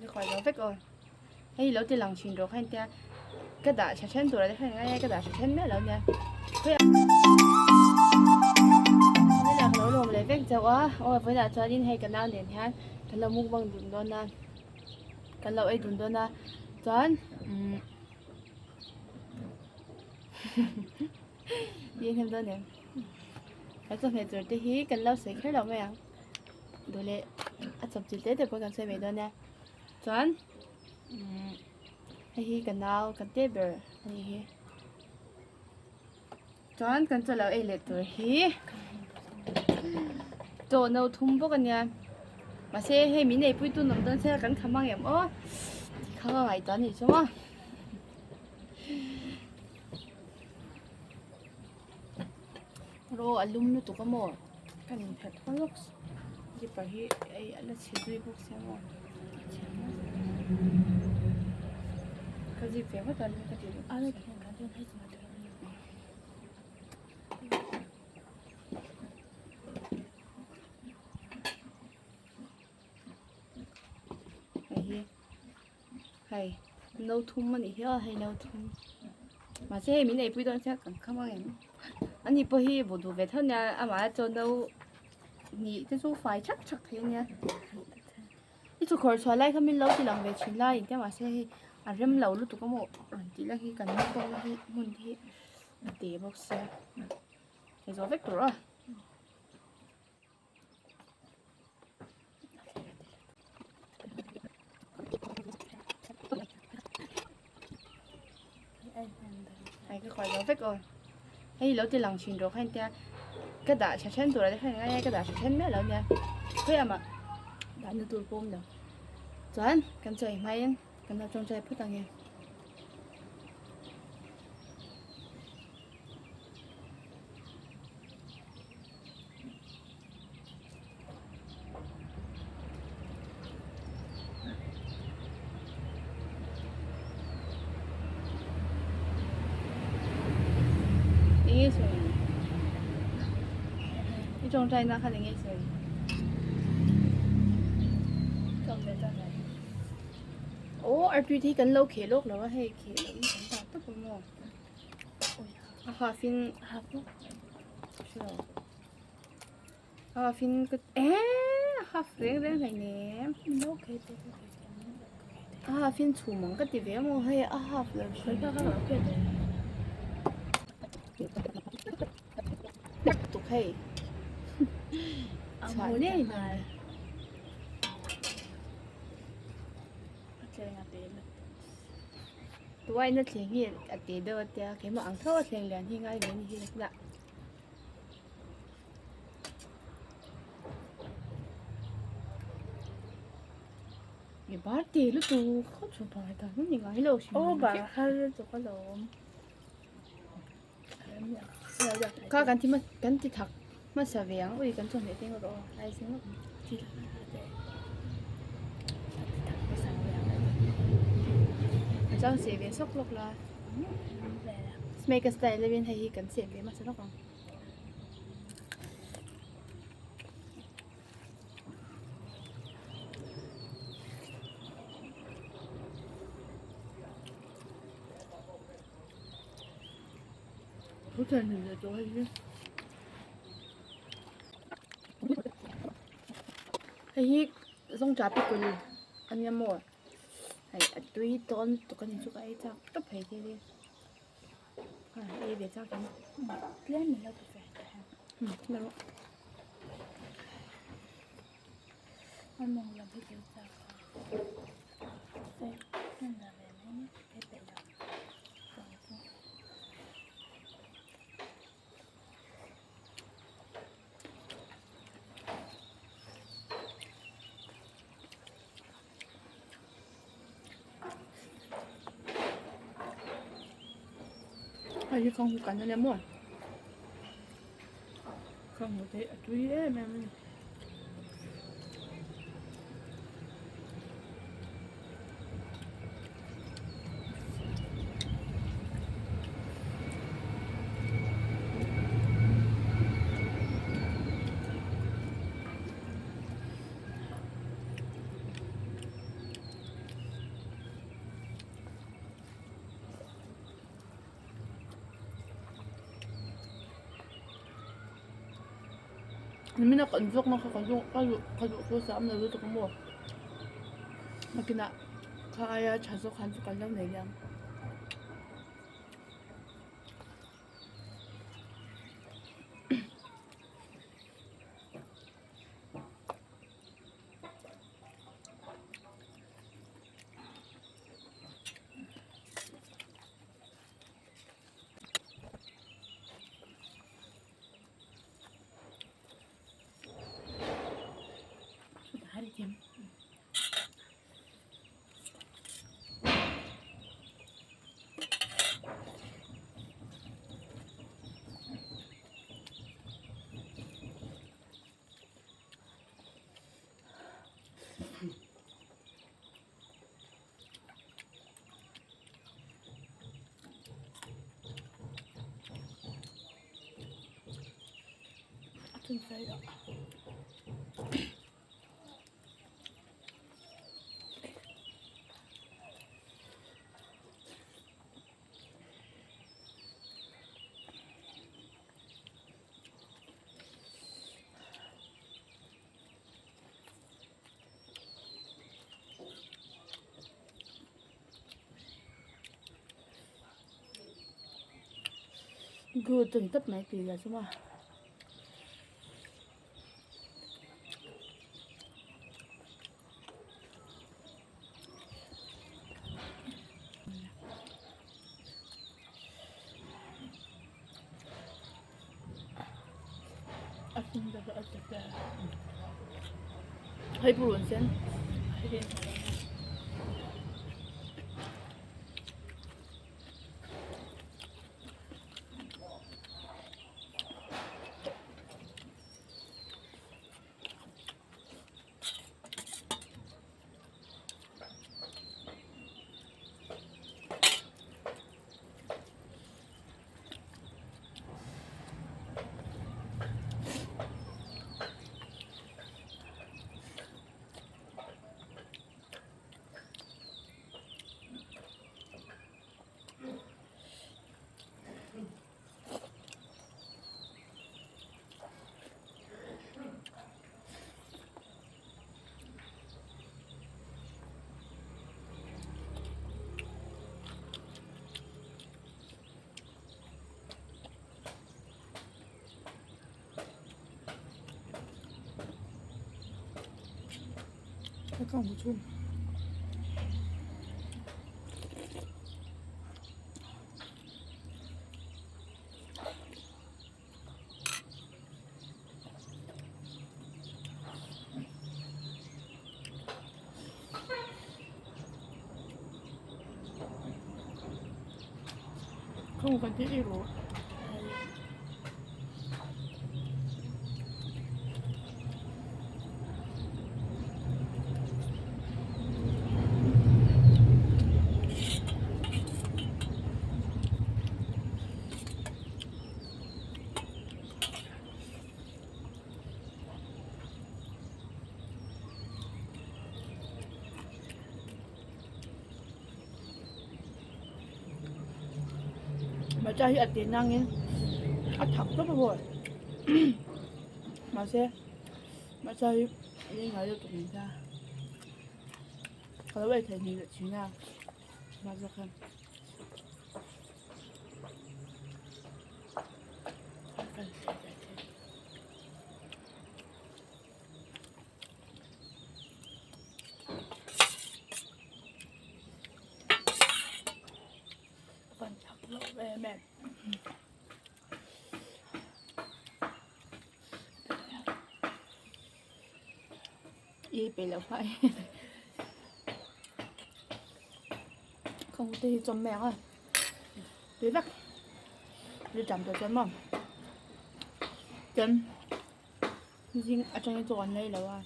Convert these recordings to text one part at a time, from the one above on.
ka khawi zo vek aw hei lo ti lang thin rawh kha entia ka dah tha then tur ah te khan ngai a ka dah tha then miah lo nia Vawiinah ka lo lawm leh vek chauh a aw vawiinah chuanin hei ka nau nen hian kan lo mukbang dun dawn a kan lo ei dun dawn a chuan umm Ni hnem dawn em he chawhmeh tur te hi kan lo sawi kher lo mai ang duh leh a chawp chilh te te pawh kan sawi mai dawn nia chuan umm hei hi ka nau ka te ber a nih hi chuan kan chaw lo ei leh tur hi chaw no thum bawk a nia mahse hei min eipui tu nawm dawn se kan kham ang em aw tikha ka ngaihtuah a nih chu maw. Ro a lum lutuk a maw ka nin phelh thaw lawk zipper hi ei a la chhe zui bawk sia maw ka zip ve ngawt a lum ka ti duh hei hi. Hei no thum a nih hi a hei no thum mahse hei min eipui dawn sia kan kham ang em ani pawh hi buh duh ve tho nia amah chuan no hnih te chu fai thak thak thei ania i chhukhawr chhuah lai kha min lo ti lang ve thin lai engtia mahse hei a rem lo lutuk a maw rawn tih lai hi kan pawh hi hmun hi a te bawk sia hei zawh vek tur aw. Hei ka khawi lo vek aw hei lo ti lang thin rawh kha entia ka dah tha then tur ah te khan ngai a ka dah tha then miah lo nia khawi amah dahna tur pawh awm lo chuan kan chawi hmain kan lo tawngtai phawt ang e. Eng nge sawi i tawngtai na khan eng nge sawi aw artui te hi kan lo kheh lawk lo a hei kheh loh in kan dah tawp a maw. A half in half a half in ka eh a half reng reng hlei nem a half in chhum ang ka ti ve maw hei a half lo hrim tuk hei chhuah ngei mai. Tuaina thleng hi a te deuh a tia keimah ang tho a thleng lian hi ngai ve a ni hi lah. I bar te lutuk khaw chu bar dan a ni ngai lo hrim Aw bar har lutuk alawm. Kha kan ti kan ti thak hmasa ve ang ui kan chawhmeh te erawh a ai zing lawk ang. A chuan seh ve sawk lawk la smake a style deuhin hei hi kan seh ve hmasa lawk ang. Hei hi zawngṭah pikul a nia maw hei a tui tawn lutuk a ni chu ka ei chak tawp thei thil hi a ei ve chak ang tlem min lo ti ve umm la rawh a mawng lam hi ka ei chak a hei la ve mai ni ei peih lo. Hei hi khawng kan ania maw khawng te a tui em em a ni. Nimina kan vlog na kha ka duh ka duh ka duh chu sa awm lo lutuk maw nakinah kha aia tha zawk khan chu kan lo nei leh ang. Glue chu ni tawp mai tui la chu maw. Hei purun sen. Ka hmu chhun. Không cần thiết đi rồi. Hmarcha hi a te nangin a thak tawp a hawi mahse hmarcha hi a ei ngai lo tuk mai ta ka lo ei theih hnih leh thin a hmarcha khan. I pe lo phai không te hi chawm mai ang a tui vek ri tam tawh chuan maw chuan zing atangin chaw an lei lo a.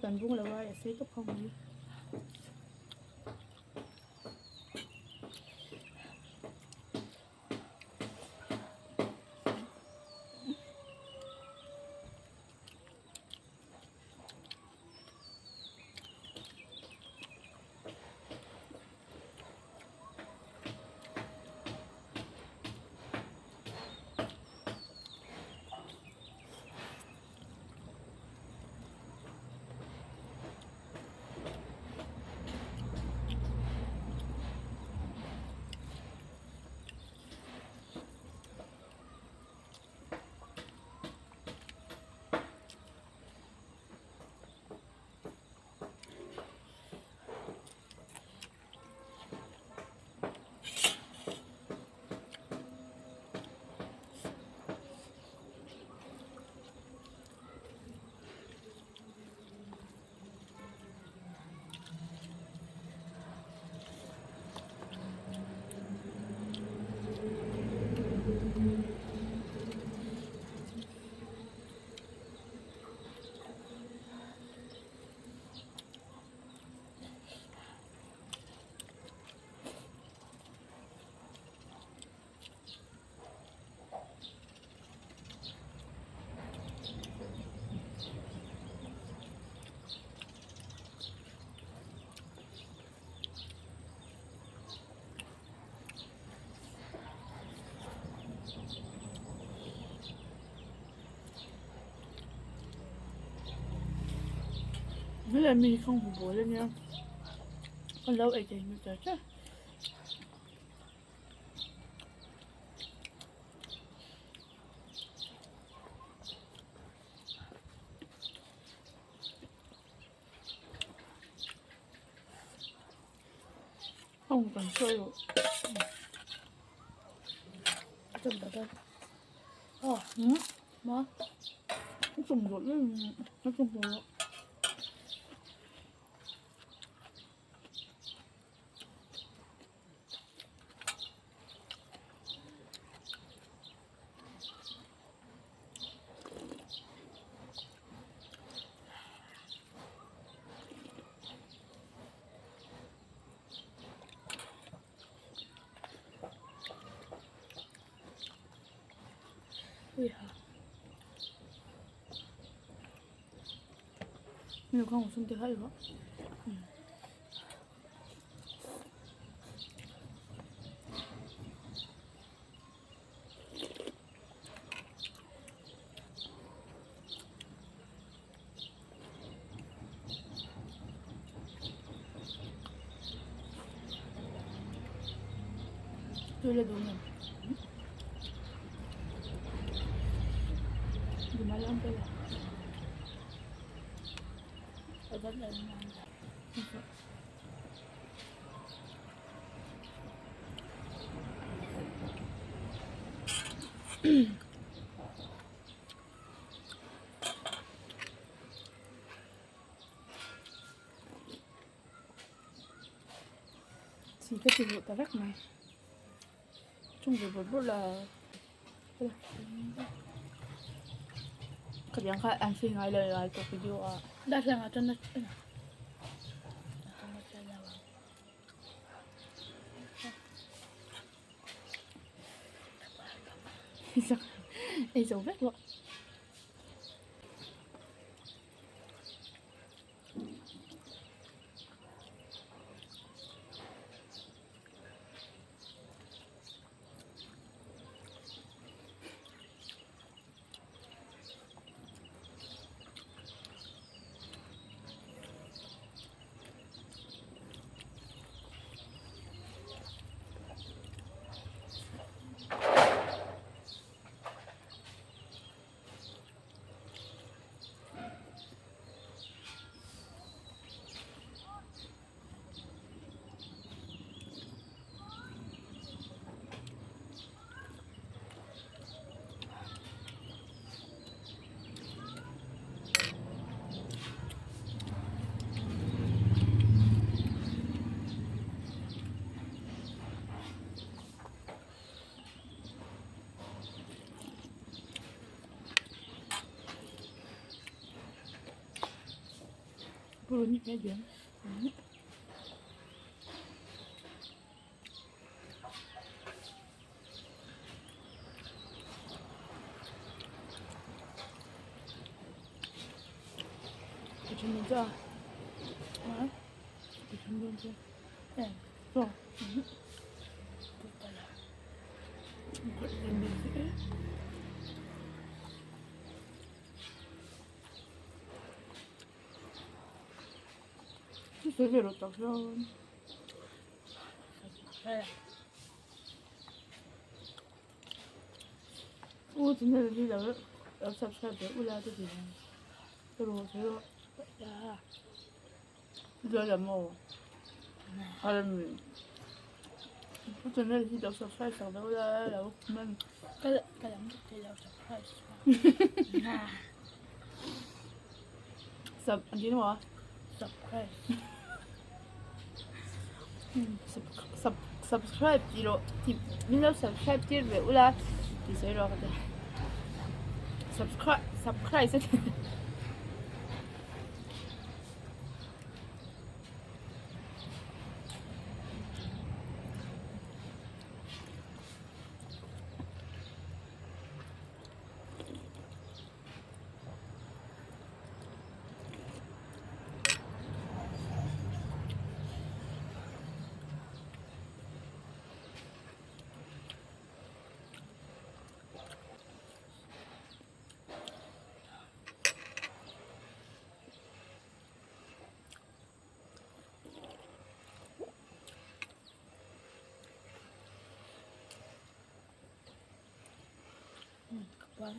Kan bung lo a a sei tawp ho mai. Hmel mi hi khang hmu bawl ania ka lo ei thei hmel char char. Hong kan sawi rawh. A tum ta dawn. Aw. Hmm? Maw? A tum rawh a tum rawh. Tui la duh em? Chi ka ti duh ta vek mai chung ve bawrh bawrh la khatiang kha an sawi ngai lo lai tawh video ah. Darthlalang ah chuan Ei zo vek rawh. Purun hi hmel diam. Ka then dawn che a. Ka then dawn che. Chaw. Sawi ve rawh tak hian. U channel hi lo lo subscribe ve ula te ti hian rawh sawi rawh. Zela maw? Harami. U channel hi lo subscribe sak ve ula lo comment. Ka ka lam dik thei lo subscribe Sub an ti maw? Subscribe. Sub subscribe tih rawh tih min lo subscribe tir ve ula tih sawi rawh ka ti. Subscribe subscribe a ti. Chuan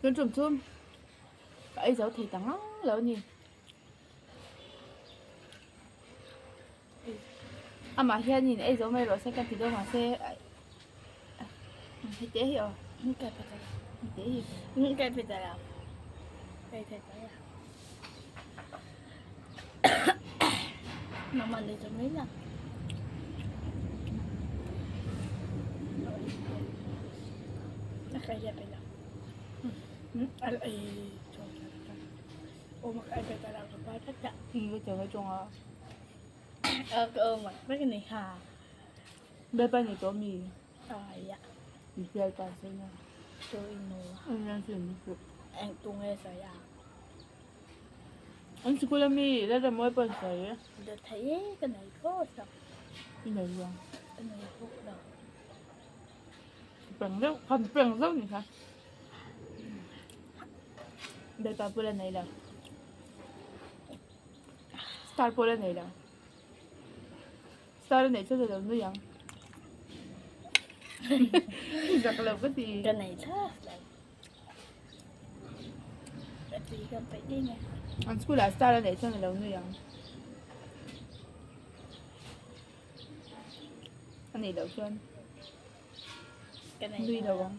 Tun tum chu ka ei zo thei ta ngang lo a ni. Amah hianin ei zo mai rawh se ka ti dawn mahse hei te hi aw hei te hi. Bialpa nei tawh mi? Bialpa sawi na. An sikul ami Lalramawi pawh an sawi. I nei lo. Peng deuh khan peng zauh ni kha. Bialpa pawh la nei lo. Star pawh la nei lo. Star a neih chuan a lo nui ang. Zak lo ka ti. Ka nei thlak lo. Ka ti ka peih ding e. An school ah star a neih chuan a lo nui ang. A neih loh chuan Ka nei nui lo ang.